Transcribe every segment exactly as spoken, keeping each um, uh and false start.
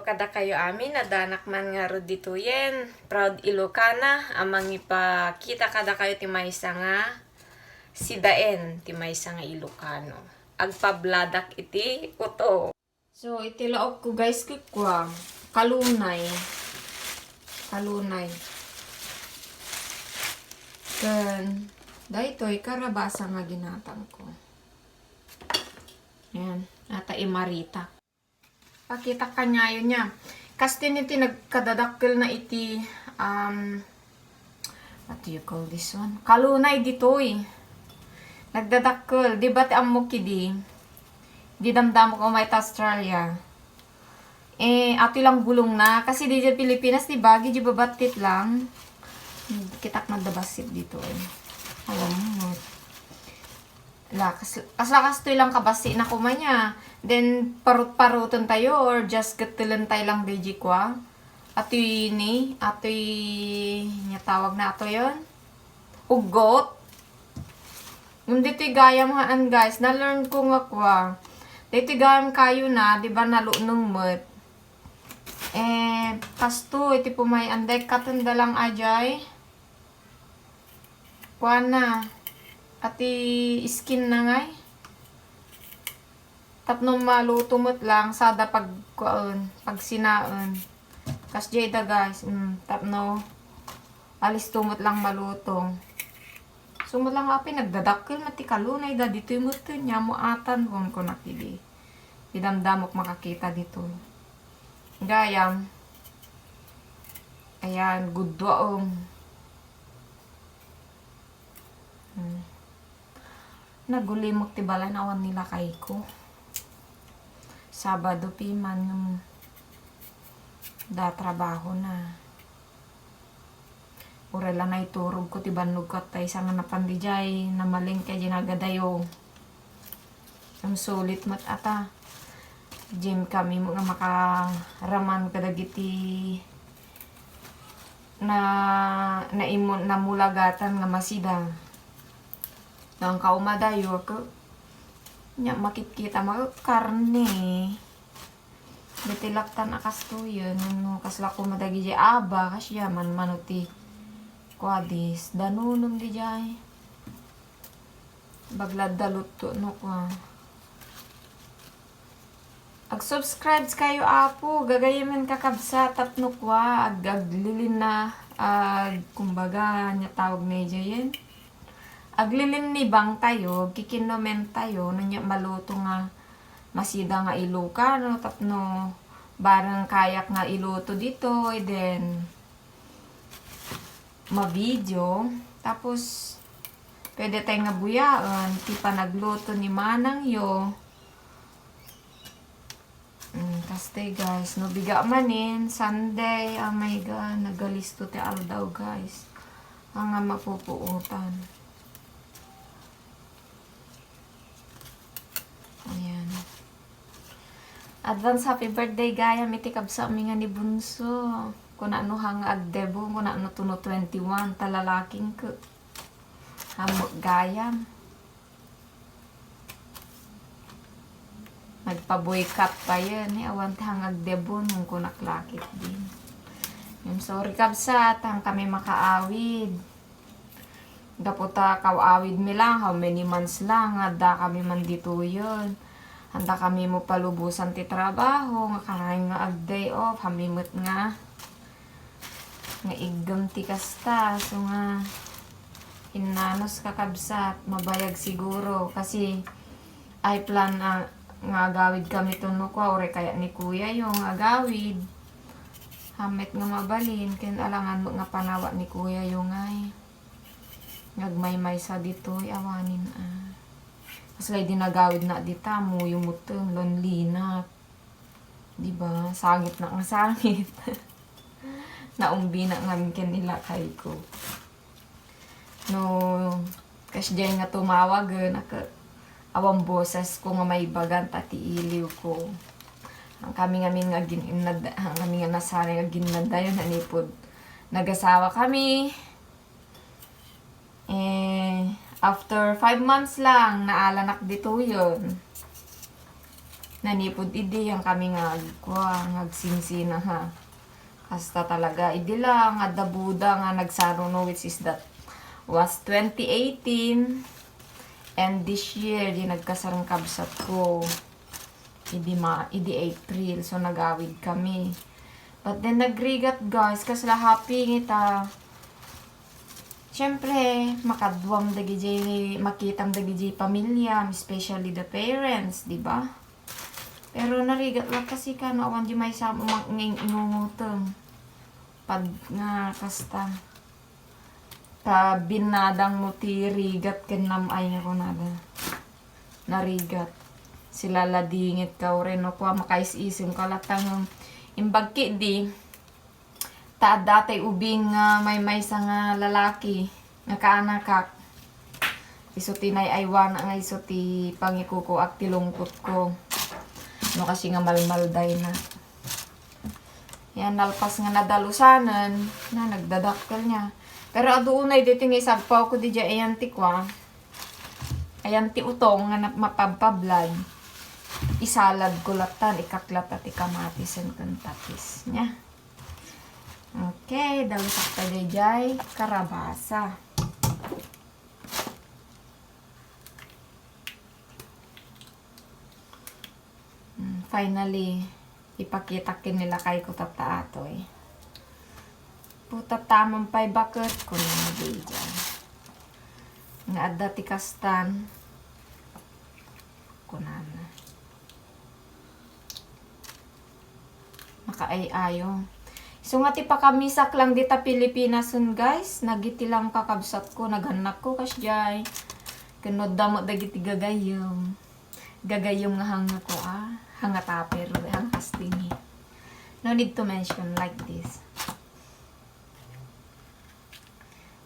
Kadakayo amin, addanak man ngarud ditoyen. Proud Ilocana a mangipakita kadakayo ti maysa nga sidaen, ti maysa nga Ilocano. Agpabladak iti uto. So, iti laokko, guys, kukua. Kalunay. Kalunay. Ken, daytoy, karabasa nga ginatangko. Ayan. Ata imarita. Pakita kaniayo niya. Kastoy iti nagkadadakkel na iti, um, what do you call this one? Kalunay ditoy. Nagdadakkel. Di ba ti ammok idi? Di damdamok umay ta Australia. Eh, ato lang bulong na. Kasi di dyan Pilipinas, di ba? Di babattit lang. Kitak na dabasit ditoy. Alam mo. La, kas-, kasla kastoy lang kabasi na kumanya. Then, parut-paruton tayo or just gatelen tayo lang di kua. Atoy ni, atoy, nya tawag na ato yon. Ugot. Nung dito'y gayam haan, guys, na-learn ko nga kua. Dito'y gayam kayo na, di ba, nalunong met. Eh, kasto, iti pumay-, anday katenda lang ajay. Kuana, ati skin na ngay. Tapno maluto met lang, sada pagkuan, pagsinaen. Kasjay da, guys, mm, tapno alisto met lang maluto. So, met lang apay, nagdadakkel met ti kalunay da, ditoy met ken, nya mo atan, wen ko nakidi. Idamdamok makakita ditoy. Gayam. Ayan, gudwaom. Hmm. Nagulimok ti balay na awan ni lakayko. Sabado piman ngem da trabaho na. Uray la naiturogko ti bannogko, ta isa nga napan dijay, namalengke diay nagadayo. Ang sulit met ata. Gym kami mo nga makaraman kadagiti na, naimo-, namulagatan nga masida. Nang kaumadayo, ke, nya makitkita mo, karne. Diti laptan a kastoyen, no, kasla koma dagiti aba, kasya man mano ti kuadis, danonam dijay. Baglad da lutto no kua. Ag-subscribe kayo, Apo, gagayamen kakabsat, tapno kua, ag-, aglilin na, ag-, kumbaga, nya tawag na ijayen. Aglilinnibang tayo, agkikinnomen tayo, no nya maluto nga masida nga Ilocano, tapno bareng kayak nga iluto ditoy, then ma-video. Tapos, pwede tayo nga buyaen ti panagluto ni manang yo. Mm, kastoy, guys, no biga manen, Sunday, oh my God, nagalisto ti aldaw, guys. Ang nga mapupuotan. Ayan. Advance happy birthday gayam iti kabsatmi nga ni Bunso. Kuna no hanga agdebong, kuna no tuno twenty-one, ta lalaking ke. Hamot gayam. Nagpaboykat pa yan, eh. Awan ti hanga agdebong, kunak lakit din. I'm sorry, kabsat, hang kami makaawid. Gapu ta kaw-awidmi lang, how many months lang, nga adda kami man ditoyen. Handa kami mo palubosan ti trabaho, nga kanayon nga ag-day off, hami met nga, nga iggem ti kasta. So nga, innanos kakabsat, mabayag siguro. Kasi, ay plan a, nga agawid kami to no kua, uray kayat ni Kuya yo nga agawid. Hamet nga mabalin, ken alangan met nga panawa ni Kuya yo ngay. Nga agmaymaysa ditoy, awanen a. Kasla idi nagawid na dita, muyo mutten, lonely na. Di ba? Sangit na nga sangit. Naumbi na ngamin ken ni lakay ko. No, kasdiay nga tumawagen, aka, awan boses ko nga maibagan ta ti iliw ko. Ang kami ngamin nga gin-, innad-, ang kami nga nasanay nga ginnadayon, hanipod nagasawa kami. Eh, after five months lang, naalanak ditoyen. Nanipud idi, yan kami nga agkua, nga agsinsina, ha. Kasta talaga. Idi lang, adda Buda nga nagsaruno, which is that was twenty eighteen. And this year, di nagkasarang kabsat ko. Idi ma-, idi April. So, nagawid kami. But then, nagrigat, guys. Kasla happy ngita. Siyempre, makaduam dagiti, makitam dagiti pamilya, especially the parents, di ba? Pero narigat lang kasi kano, awan di maysa mo mang-, nging-, ingungutom. Pag nga kasta, ta binadang mo ti rigat ken nam-ay nga kunada. Narigat. Sila ladingit ka, uray no kua, makais-isem ka latang imbag ki di, ta adda tay ubing nga maymaysa nga lalaki nga kaanakak. Isu ti nay-aywana nga isu ti pangikukuak ti lungkot ko. No kasi nga malmaldayna. Yan, nalpas nga nadalusanen, na nagdadakkel niya. Pero adu unay dito nga isagpaw ko di dya, ayan ti kwa. Ayan ti utong nga nap-, mapabpablad. Isalad ko latan, ikaklat ti kamatis ken patis niya. Okay, dalusak ta daydiay karabasa. Mm, finally, ipakitak ken ni lakay ko tatta atoy. Puta tamang pay baket, kunana daydiay. Nga adda ti kastan, kunana. Nakaay-ayo. Isu nga ti pakamisak lang dita Pilipinas, guys. Nagiti lang kakabsat ko, naghannak ko, kasdiay. Ken no adda met dagiti gagayyem. Gagayyem nga hanga ko, ah. Hanga tupper, hanga kastingi. No need to mention like this.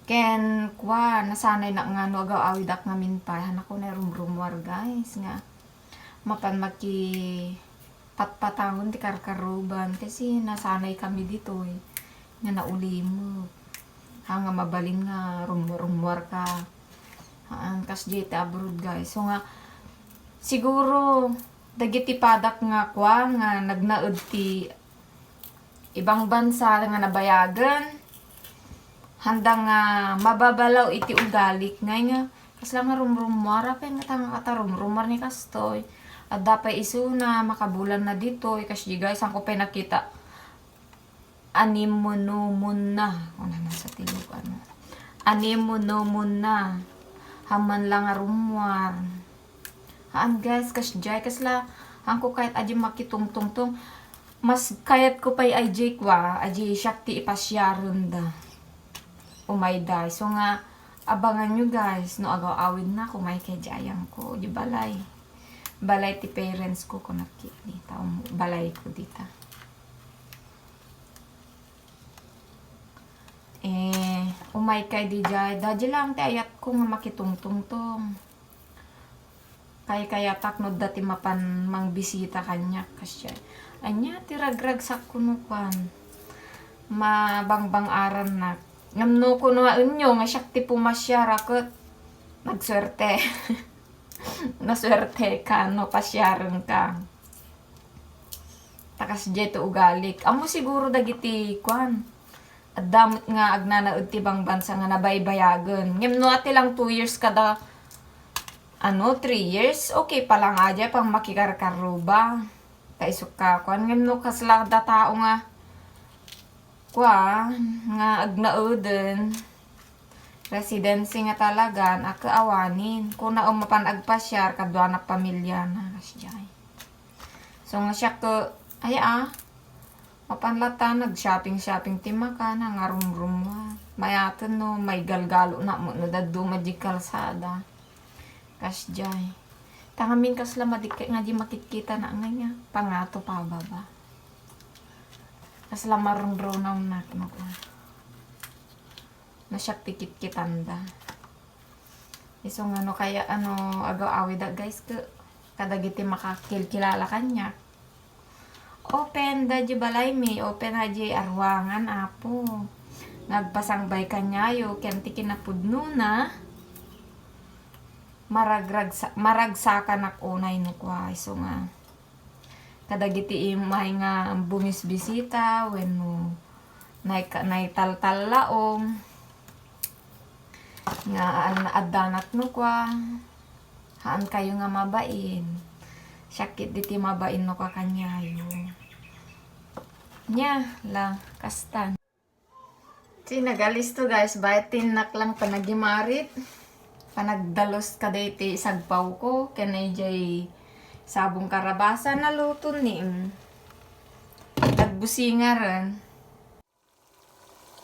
Ken, kua, nasanay na nga no agaw-awidak ngamin pay, hanako na rumrumuar, guys, nga mapan makipatpatangon ti karkaruban, kasi nasanay kami ditoy, nga naulimek. Ha, nga mabalin nga rumrumuar ka. Haan, kas diay ti abroad, guys. So nga, siguro, dagiti padak nga kua, nga nagnaed ti ibang bansa nga nabayagen, handa nga mababalaw iti ugalik, ngay nga, kasla nga rumrumuar, apay nga tanga kata rumrumuar ni kastoy. Adda pay isuna, makabulan na ditoy, kas di guys, saan ko pay nakita? Animunumunna. Kunana sa Tilog, ano? Animunumunna. Haman lang nga rummuar. Haan, guys, kas jay, kasla, haan ko kayat adi makitungtungtong. Mas kayat ko pay ay jay kwa, adi siak ti ipasiarenda. Umayday. So nga, abangan nyo, guys, no agaw-awid na, kumay kay jayang ko, di balay. Balay ti parents ko, kunak ki, dita, um, balay ko dita. Eh, umay kay di jay. Dadi lang ti ayat ko nga makitungtungtong. Kay kayatak no dati mapan mangbisita kaniak, kasjay. Ania ti ragragsak kuno kuan. Mabangbang-arannak. Ngem no kuno nga inyo nga siak ti pumasiar a ket nagsuerte. Nasuerte ka no pasiaren ka. Ta kasjay ti ugalik. Ammo siguro dagiti kuan. Adda met nga agnanaed ti bangbansa nga nabaybayagen. Ngem no ati lang two years kada, ano, three years, okay pa lang, ajay pang makikarkarruba. Ta isukka kuan. Ngem no kasla da tao nga, kuan, nga agnaeden, residency nga talagan, a, kaawanin. Kuna, o, mapan agpasiar, kaduana pamilyana, kasjay. So, nga siak ket, ay, a, mapan latan, nag-shopping-shopping ti makan, nga rumrumwa. Mayaten no, maigalgalo na mo, no, dadduma di kalsada. Kasjay. Tangamin kasla madikket nga di makitkita na nga niya. Pangato pababa. Kasla marunrunaw na, no, no siak ti kitkitanda. Isu nga no kaya, ano, agaw-awida, guys, ke, kadagiti makakilkilala kaniak. Open da di balaymi, open da di aruangan, Apo. Nga agpasangbay kaniayo, ken ti kinapudnona, maragragsa-, maragsakanak unay no kua, isu nga. kadagiti immay nga bumisbisita wenno nay-, naitaltallaong nga addanat no kua, haan kayo nga mabain. Siak ket diti mabain no kua kaniayo. Nia la, kastan. Ti nagalisto, guys, bayat ti innak lang panagimarit. Panagdalus kadagiti sagpawko, ken idiay sabong karabasa, naluto ni, mm, agbusingaren.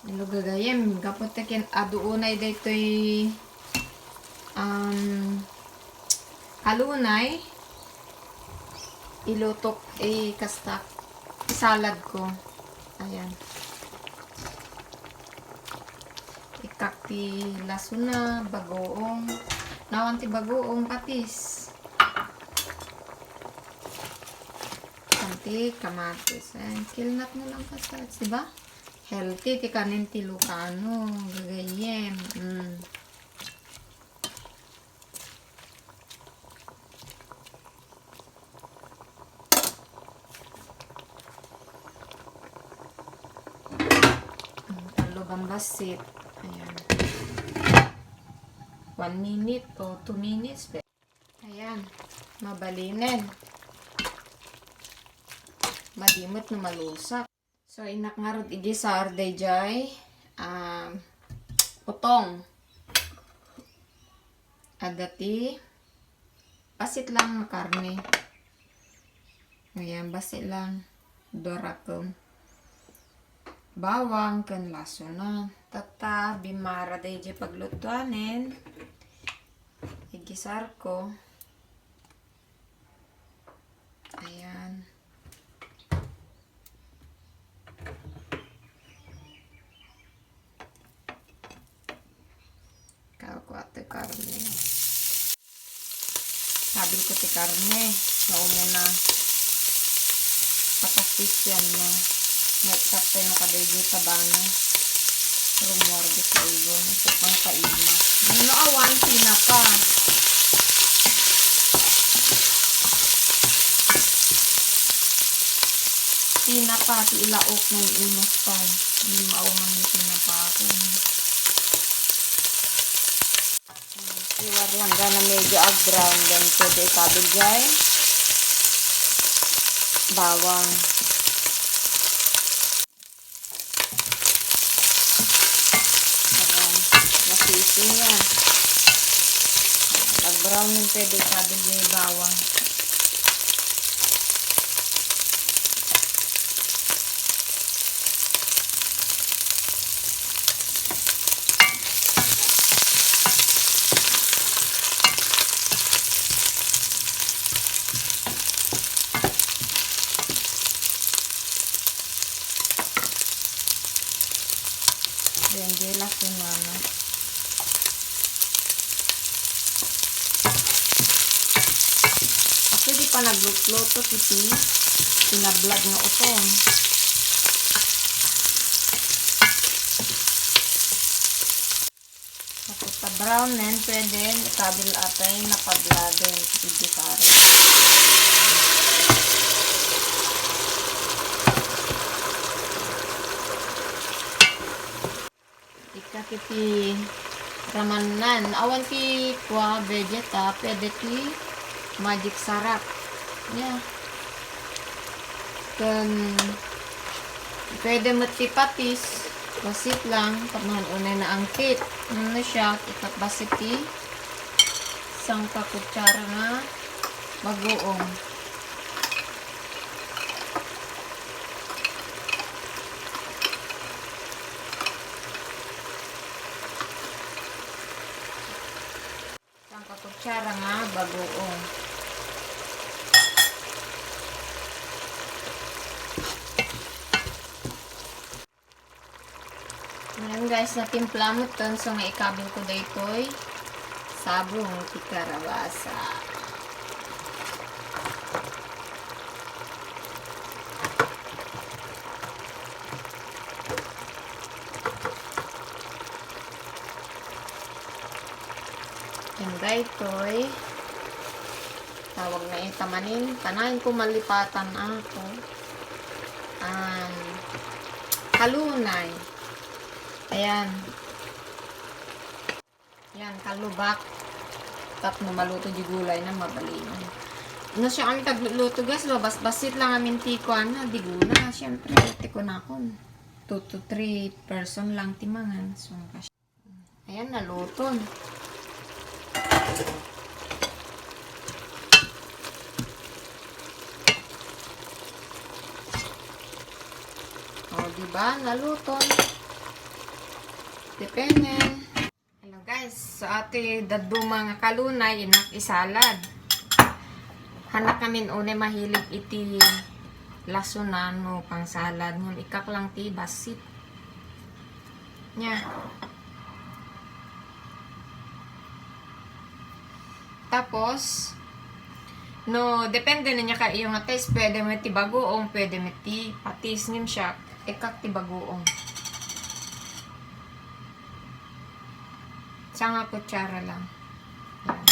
Hello, gagayem, gapu ta ken adu unay daytoy, um, halunay, ilutok, eh, kasta, isalad ko. Ayan. Ikkak ti lasuna, bagoong. Nawan ti bagoong, patis. Ayan ti kamatis. Ayan, kilnat mo lang kasta, di ba? Healthy ti kanin ti Ilocano, gagayem. Mm. Ang talubang basit. Ayan. One minute o two minutes. Ayan. Mabalinen. Madimot no malusak. So, innak ngarud igisar dayjay, um, utong. Adda ti bassit lang nga karne. Ayan, bassit lang. Dua raken. Bawang ken lasuna. Tatta, bimara dayjay paglutuanen. Igisar ko. Ayan. Kakua ti karne. Sabi ko ti karne, nga umuna, pakasisian na. Maikkat tayo no kadaydi tabana. Rummuar di flavor. Ito pang kaima. Ano awan, tinapa. Tinapa, ti ilaok, no, imus pa. Ano awan, tinapa ako. Iwar lang gana medyo ag-brown, then pwede ikabil jay bawang. Ayan, nasisi niya. Ag-brown, then pwede ikabil jay bawang. Then, di lasunana. Pwede pa nagluto-luto iti pinablad nga utong. Tapos pa brown nen, pwede ikabil atay napabladen iti karne. Ikkat iti ramannan. Awan ti kua, Vegeta, pwede ti Magic Sarap. Yeah. Ken pwede met ti patis. Bassit lang. Tapno unay naangkit. Ano siya? Ikkat bassit ti sangka kutsara nga bagoong. Sangka kutsara nga bagoong. Ngayon guys, natimpla metten, so nga ikabil ko daytoy sabong ti karabasa. And daytoy Tawag na ita manin, kanayon ko malipatan ako. Um, kalunay. Ayan. Yan, kalubak. Tapno maluto di gulay na, mabalingan. No siya kami tagluto, guys, lo, bas-, basit lang amin ti kuan na, di guna. Siyempre, ti kunakon. Two to three person lang ti mangan. So, kas-, ayan, naluto na. O, di ba? Naluto na. Depende. Hello guys, so iti dadduma nga kalunay, innak isalad. Hannak amin unay mahilig iti lasunan no pangsalad, ngem ikkak lang ti bassit. Nia. Tapos, no, depende na nia ka iyo nga taste, pwede met ti bagoong, pwede met ti patis, ngem siak, ikkak ti bagoong. Sanga kutsara lang. Yan.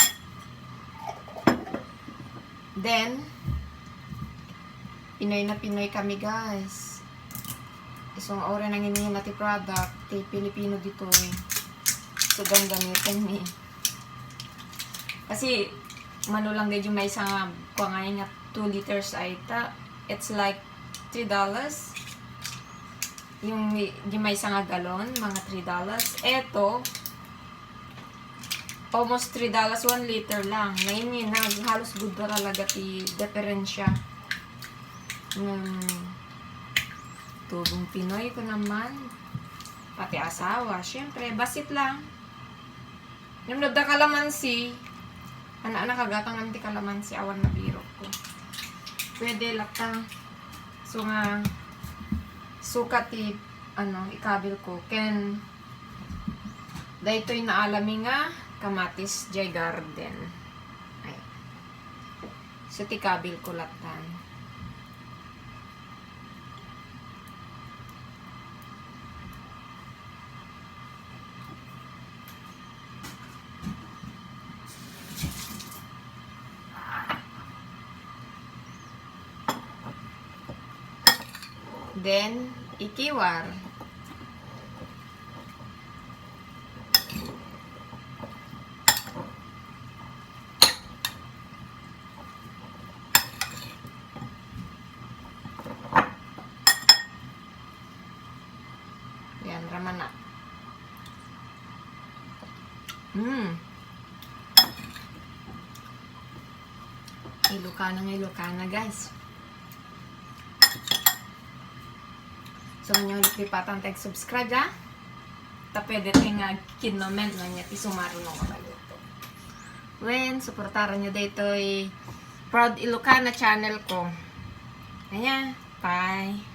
Then, Pinoy na Pinoy kami, guys. Isu nga uray nanginina ti product, ti Pilipino ditoy. So, ganggamiten mi. Kasi, mano lang di maysa nga, kua nga nga two liters ay ta, it's like three dollars. Yung mi-, di maysa nga galon, mga three dollars. Eto, almost three dollars, one liter lang. Ngayon yun, nag-, halos gudua talaga ti diferensya. Hmm, tubong Pinoy ko naman. Pati asawa, syempre, basit lang. Yung nadda kalamansi, ana, ana, kagatang ti kalamansi, awan nabirok ko. Pwede latta. So nga, sukat ti, ano, ikabil ko. Ken, daytoy naalami nga kamatis jay garden. Ay. So, ti kabil ko latan. Then, ikiwar. Yan, ramana. Mm. Ilokana nga Ilokana, guys. So, nga lipatan tag subscribe, ha? Ta pwede tayo nga kinoment no niya ti sumaro no kabaluto. Wen, suportaran nyo daytoy Proud Ilocana channel ko. Ayan, bye.